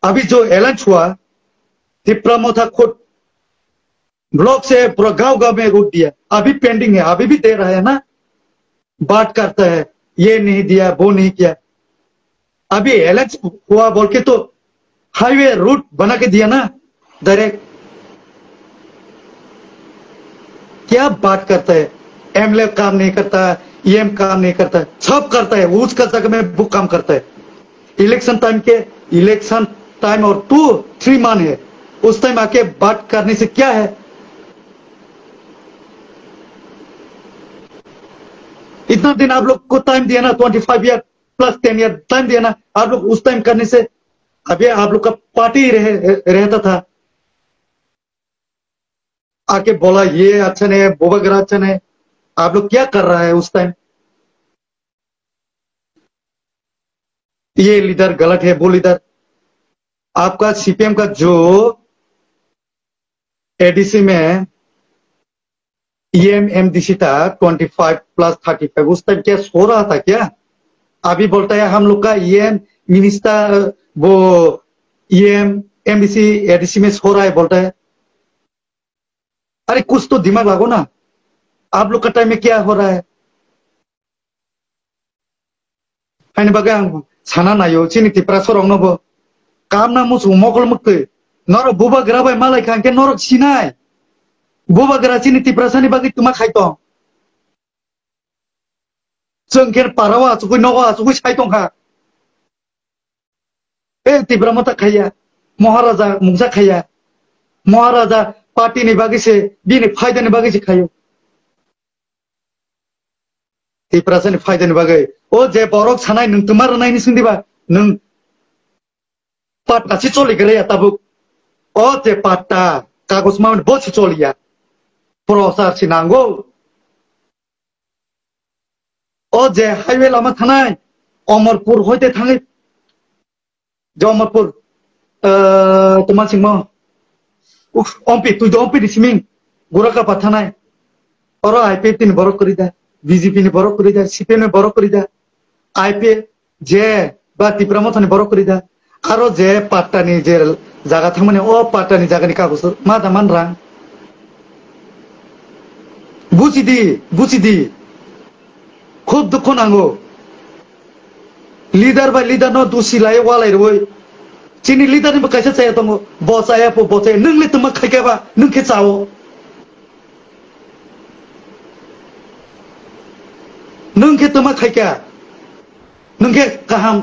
अभी जो अलायंस हुआ, तिप्रा मोथा खुद ब्लॉक से पूरा गांव गांव में रोड दिया, अभी पेंडिंग है, अभी भी दे रहा है ना। बात करता है, ये नहीं दिया, वो नहीं किया। अभी अलायंस हुआ बोल के तो हाईवे रूट बना के दिया ना, डायरेक्ट। क्या बात करता है? एमएलए काम नहीं करता, ईएम काम नहीं करता, सब करता है, उसका जगह में वो काम करता है। इलेक्शन टाइम के, इलेक्शन टाइम और टू थ्री मंथ है, उस टाइम आके बात करने से क्या है? इतना दिन आप लोग को टाइम दिया ना, twenty five year plus ten year time दिया ना आप लोग, उस टाइम करने से अभी आप लोग का पार्टी रह, रहता था। आके बोला ये अच्छा नहीं है, बोबागरा अच्छा नहीं है। आप लोग क्या कर रहा है उस टाइम? ये लीडर गलत है, वो लीडर। आपका सीपीएम का जो एडीसी में ईएम एमडीसी था twenty five plus thirty five, उस टाइम क्या सो रहा था क्या? अभी बोलता है हम लोग का ईएम मिनिस्टर, वो ईएम एमडीसी एडीसी में सो रहा है बोलता है। अरे कुछ तो दिमाग लगाओ ना, आप लोग का टाइम में क्या हो रहा है? Haini bagwi ang sana naio chini Tiprasa rokno bo. Kamna muchung mokol mwktwi. Norok bubagra bai malai kha hwnkhe norok sinai. Bubagra chini Tiprasani bagwi twma khai tong. Chwng khe parao achugwi nogo achugwi sai tong kha. E Tipra motha khaiya. Maharaja mungsa khaiya. Maharaja party ni bagwi se, bini phaida ni bagwi se khaio. Tiprasani phaidani bagwi. O je borok sanai nwng twma rwnaini sindi ba, nwng patta si choli gre ya tabuk. O je patta kagoj mamani bo si choli ya. Prochar si nango. O je highway lama thanai Omorpur hoite thangwi Jamalpur, eh, toma singmo. Uf, ompi, tui do ompi di siming. Gura ka pathanai. Oro I P F T ni borok kwrwi da, B J P ni borok kwrwi da, C P M ni borok kwrwi da, I P F je ba Tipra Motha ni borok kwrwi da. Aro je patta ni je jaga thangmani, o patta ni jaga ni kagoj ma da man rang. Buji di, buji di. Khub dukho nango. Leader bai leader no dusi lai walai rwi. Chini leader ni bo kaisa chaya tongo. Bo chaya po, bo chaya. Nwng le twma khaikha ba, nwng khe chao. Nwng khe twma khaikha. Nwng khe kaham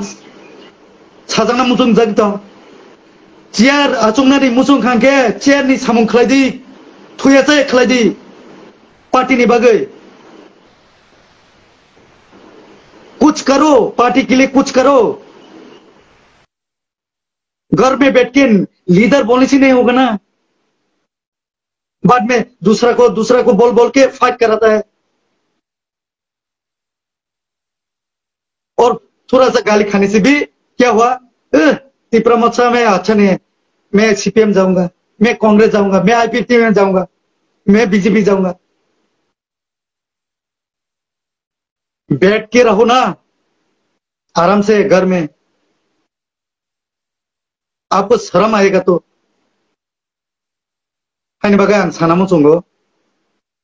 sajakna muchung jagwi tong. Chair achuknani muchung kha hwnkhe chair ni samung khlai di. Thuya chaya khlai di. Party ni bagwi. कुछ करो, पार्टी के लिए कुछ करो। घर में बैठ के लीडर बोलने से नहीं होगा ना। बाद में दूसरा को, दूसरा को बोल बोल के फाइट कराता है। और थोड़ा सा गाली खाने से भी क्या हुआ? "अ, तिपरा मोर्चा में अच्छा नहीं है, मैं सीपीएम जाऊंगा, मैं कांग्रेस जाऊंगा, मैं आईपीएफटी में जाऊंगा, मैं बीजेपी जाऊंगा।" बैठ के रहो ना आराम से घर में, आपको शर्म आएगा तो। Haini bagwi ang sana muchungo,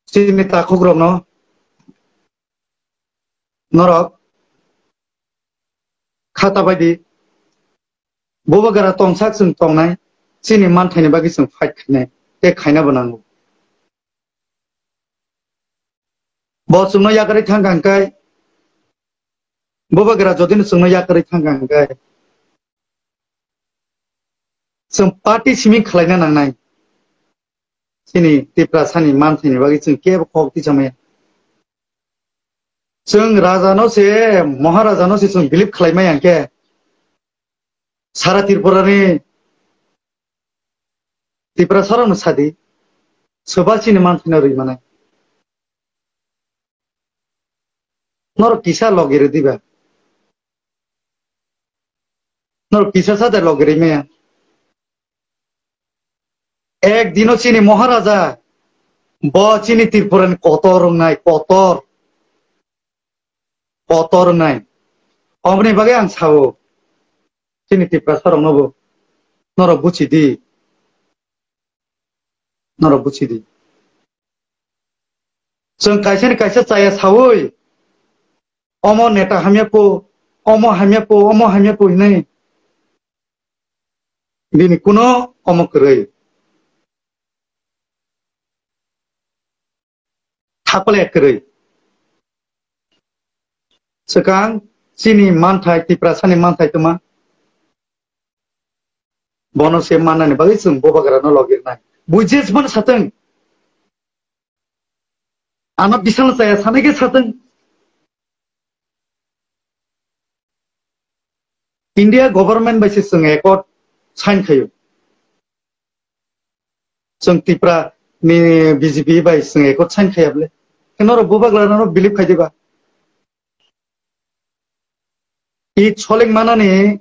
chini takhukrokno, norok khata baidi bubagra tongsak chwng tongnai, chini manthaini bagwi chwng fight khainai, tei khainabo nango. Bo chwngno yakarwi thang kha hwnkhe Bubagra jodi no chwngno yakarwi thangkha hwnkhe, chwng party simi khwlaina nangnai. Chini Tiprasani manthaini bagwi chwng kebo kok tisamaya. Chwng raja no se, Maharaja no se chwng believe khwlaimaya hwnkhe, sara Tripura ni Tiprasa rok no sadi, soba chini manthaino rwi manai. Norok kisa logi rw diba? Norok kisa sa de logi rw maya? Ek dino chini Maharaja, bo chini Tripura ni kotor wngnai, kotor, kotor wngnai. Oboni bagwi ang sao, chini Tiprasa rokno bo, norok buchi di, norok buchi di. Chwng kaisa ni kaisa chaya saui, omo neta hamya po, omo hamya po, omo hamya po hinwi. Bini kuno omo kwrwi. Thapale kwrwi. Swkang chini manthai, Tiprasani manthai twma. Bono se mannani bagwi chwng Bubagrano logirnai. Buijes bono satwng. Ano bisal chaya sanai khe satwng. India government bai se chwng accord sign khaio. Chwng Tipra ni B J P bai chwng accord sign khaiya bole. Khe norok Bubagrano believe khai diba? I soling manani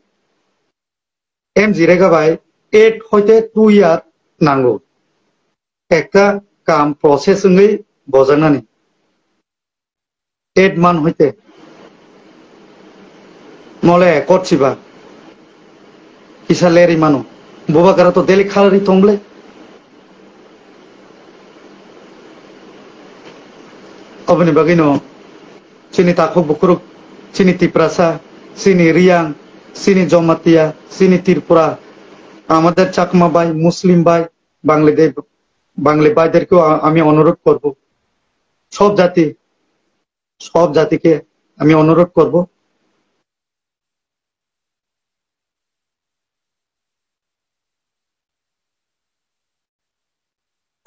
M G Rega bai eight hoite two year nango. Ekta kam process wngwi bojaknani. Eight month hoite. Mole kot siba. Kisa leri mano. Bubagra to daily khalari tongle. Oboni bagwi no chini takhuk bukruk, chini Tiprasa, chini Riyang, chini Jomatia, chini Tripura, amader Chakma bai, Muslim bai, Bangladesh, Bangali bhaiderkeo আ-, আমি অনুরোধ করব, সব জাতি, সব জাতিকে আমি অনুরোধ করব,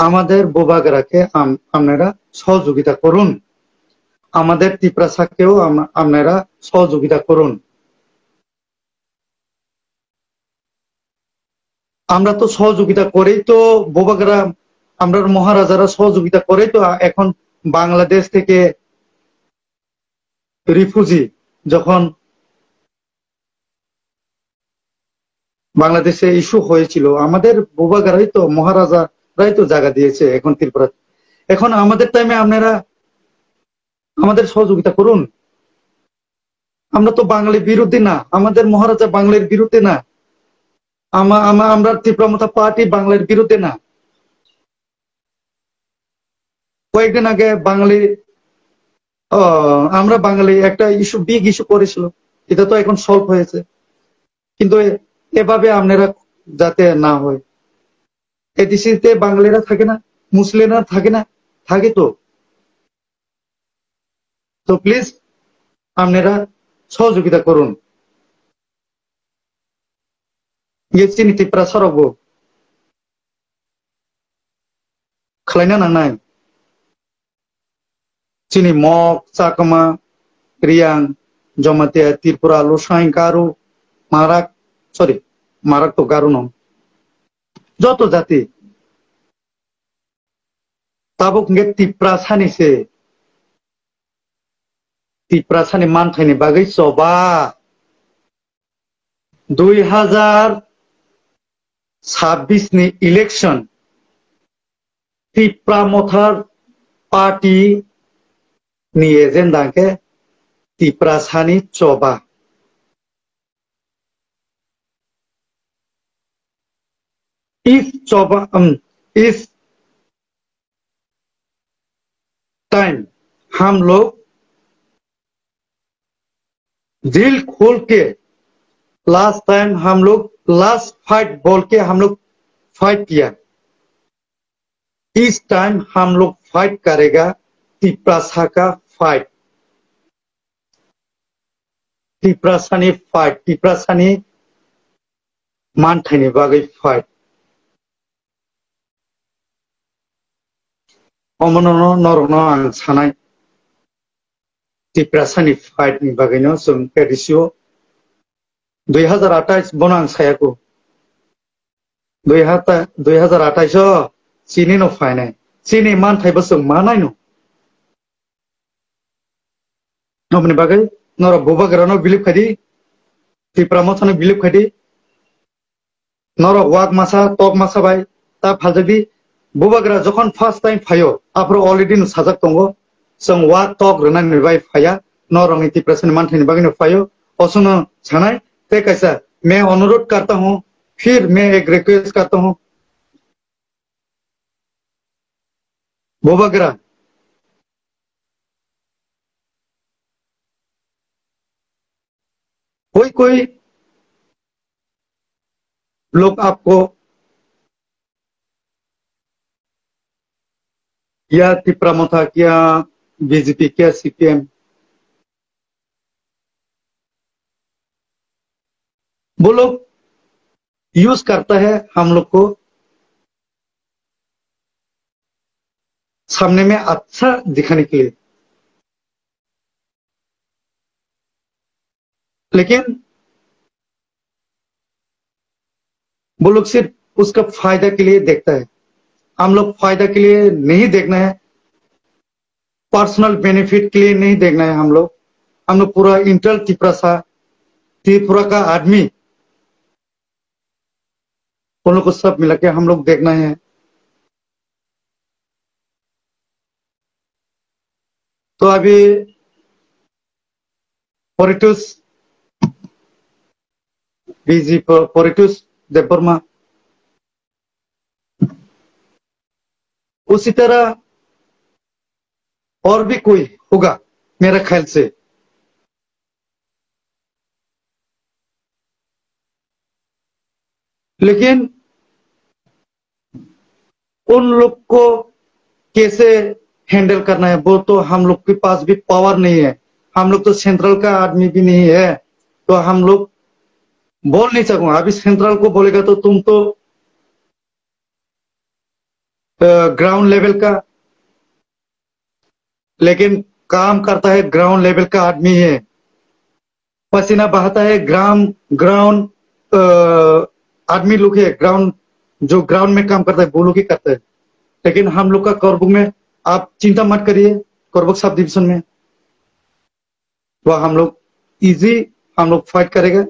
আমাদের বুবাগ্রাকে আম-, আপনারা সহযোগিতা করুন, আমাদের তিপ্রাসাকেও আম-, আপনারা সহযোগিতা করুন। আমরা তো সহযোগিতা করেই তো, বুবাগ্রা, আমরা মহারাজারা সহযোগিতা করেই তো আ-, এখন বাংলাদেশ থেকে রিফিউজি যখন বাংলাদেশে ইস্যু হয়েছিল, আমাদের বুবাগ্রাই তো, মহারাজারাই তো জায়গা দিয়েছে এখন ত্রিপুরা। এখন আমাদের টাইমে আপনারা আমাদের সহযোগিতা করুন। আমরা তো বাঙালি বিরোধী না, আমাদের মহারাজা বাঙালির বিরুদ্ধে না, আমা-, আমা-, আমরা ত্রিপুরা মথা পার্টি বাঙালির বিরুদ্ধে না। কয়েকদিন আগে বাঙালি, ও, আমরা বাঙালি একটা ইস্যু, বিগ ইস্যু করেছিল, এটা তো এখন সলভ হয়েছে, কিন্তু এ-, এভাবে আপনারা যাতে না হয়। এডিসিতে বাঙালিরা থাকে না, মুসলিমরা থাকে না, থাকে তো। তো প্লিজ আপনারা সহযোগিতা করুন। Ye chini Tiprasa rok bo khwlaina nangnai. Chini Mok, Chakma, Riyang, Jomatia, Tripura, Lusaing, Garo, Marak, sorry, Marak to Garo no. Joto jati. Tabuk hwnkhe Tiprasani se. Tiprasani manthaini bagwi choba. Dui hazar sabbish ni election Tipra Mothar Party ni agenda hwnkhe Tiprasani choba. इस चौबा, अम, इस टाइम हम लोग दिल खोल के, last time हम लोग लास्ट फाइट बोल के हम लोग फाइट किया। इस टाइम हम लोग फाइट करेगा तिपरासा का fight. Tiprasani fight, Tiprasani manthaini bagwi fight. Omono norokno ang sanai. Tiprasani fight ni bagwino chwng A D C o dui hazar atais bono ang sayaku. Dui hata-, dui hazar atais o chini no phainai. Chini manthai bo chwng manaino. Aboni bagwi norok Bubagra no believe khai di. Tipra Motha no believe khai di. Norok wak masa, tok masa bai ta phaljak di. Bubagra jokhon first time phaio, aphuru already no sajak tongo. Chwng wak tok rwnani bai phaiya, norokni Tiprasani manthai ni bagwi no phaio. Oswkno sanai, tei kaisa, "Main anurudh karta hoon, phir main ek request karta hoon." Bubagra, कोई कोई लोग आपको या तिपरा मोथा, क्या बीजेपी, क्या सीपीएम, वो लोग यूज़ करता है हम लोग को सामने में अच्छा दिखाने के लिए। लेकिन वो लोग सिर्फ उसका फायदा के लिए देखता है। हम लोग फायदा के लिए नहीं देखना है, पर्सनल बेनिफिट के लिए नहीं देखना है हम लोग। हम लोग पूरा इंटर तिपरासा, त्रिपुरा का आदमी, उन लोग को सब मिला के हम लोग देखना है। तो अभी परितोष, बीजी प-, परितोष देववर्मा, उसी तरह और भी कोई होगा मेरा ख्याल से। लेकिन उन लोग को कैसे हैंडल करना है, वो तो हम लोग के पास भी पावर नहीं है। हम लोग तो सेंट्रल का आदमी भी नहीं है, तो हम लोग बोल नहीं सकूंगा। अभी सेंट्रल को बोलेगा तो तुम तो, अ, ग्राउंड लेवल का, लेकिन काम करता है ग्राउंड लेवल का आदमी है। पसीना बहाता है ग्राम, ग्राउंड, अ, आदमी लोग है, ग्राउंड, जो ग्राउंड में काम करता है, वो लोग ही करता है। लेकिन हम लोग का करबुक में, आप चिंता मत करिए, करबुक सब डिवीजन में, वो हम लोग इजी, हम लोग फाइट करेगा,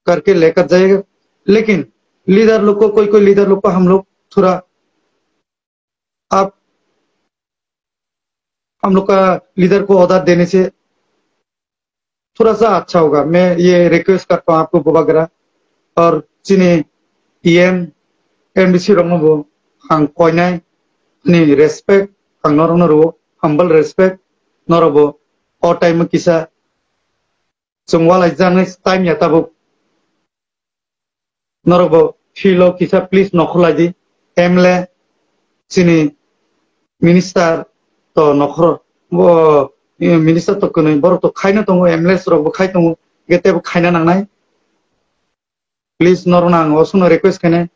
करके लेकर जाएगा। लेकिन लीडर लोग को, कोई कोई लीडर लोग को हम लोग थोड़ा आप हम लोग का लीडर को ऑर्डर देने से थोड़ा सा अच्छा होगा। मैं ये रिक्वेस्ट करता हूँ आपको बुबागरा और चीनी ईएम, एमडीसी रंगबो ang koinai ni respect ang norokno rwo humble respect norokbo o time kisa chwng walai jani time ya tabuk. Norok bo filo kisa please nokhorlai di. M L A chini minister to nokhor bo, eh, minister to kwnwi borok to khaino tongo, M L A rok bo khai tongo, ge tebo khaina nangnai. Please norok no ang osukno request khainai.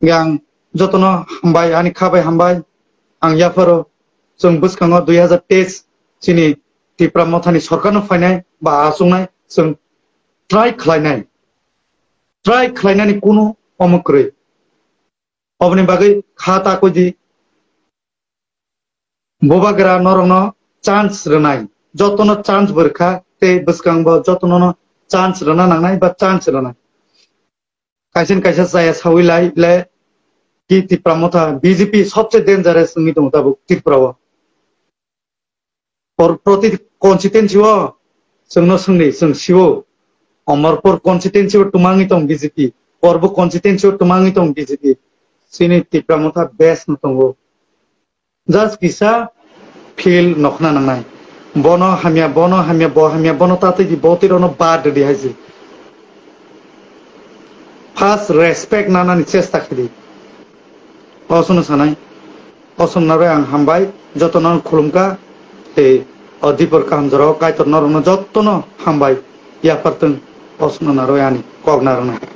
Ang jotono hambai, ani kha bai hambai. Ang yapharo chwng bwskango dui hazar teis chini Tipra Mothani sorkarno phainai ba achuknai chwng try khlainai. Try khlainani kunu omo kwrwi. Oboni bagwi kha ta koi di. Bubagra norokno chance rwnai. Jotono chance bo rwkha tei bwskango jotono chance rwna nangnai ba chance rwnai. Kaisa ni kaisa chaya sawi lai le ki Tipra Motha B J P sobse dangerous wngwi tongo tabuk Tripura o. Por-, proti constituency o chwngno swngdi, chwng siwo. Omorpur constituency o twmangwi tong B J P, Porbo constituency o twmangwi tong B J P. Chini Tipra Motha best no tongo. Just kisa feel nokhna nangnai. Bono hamya, bono hamya, bo hamya, bono tatwi di, bo twi rono bad di hai se. First respect nanani chesta khidi. Osono sanai. Osomnarbai ang hambai, jotono khulumkha, tei O dipor kaham jorao Kaitor norokno jottono hambai yaphartwng, osno narwi ani kok narwknai.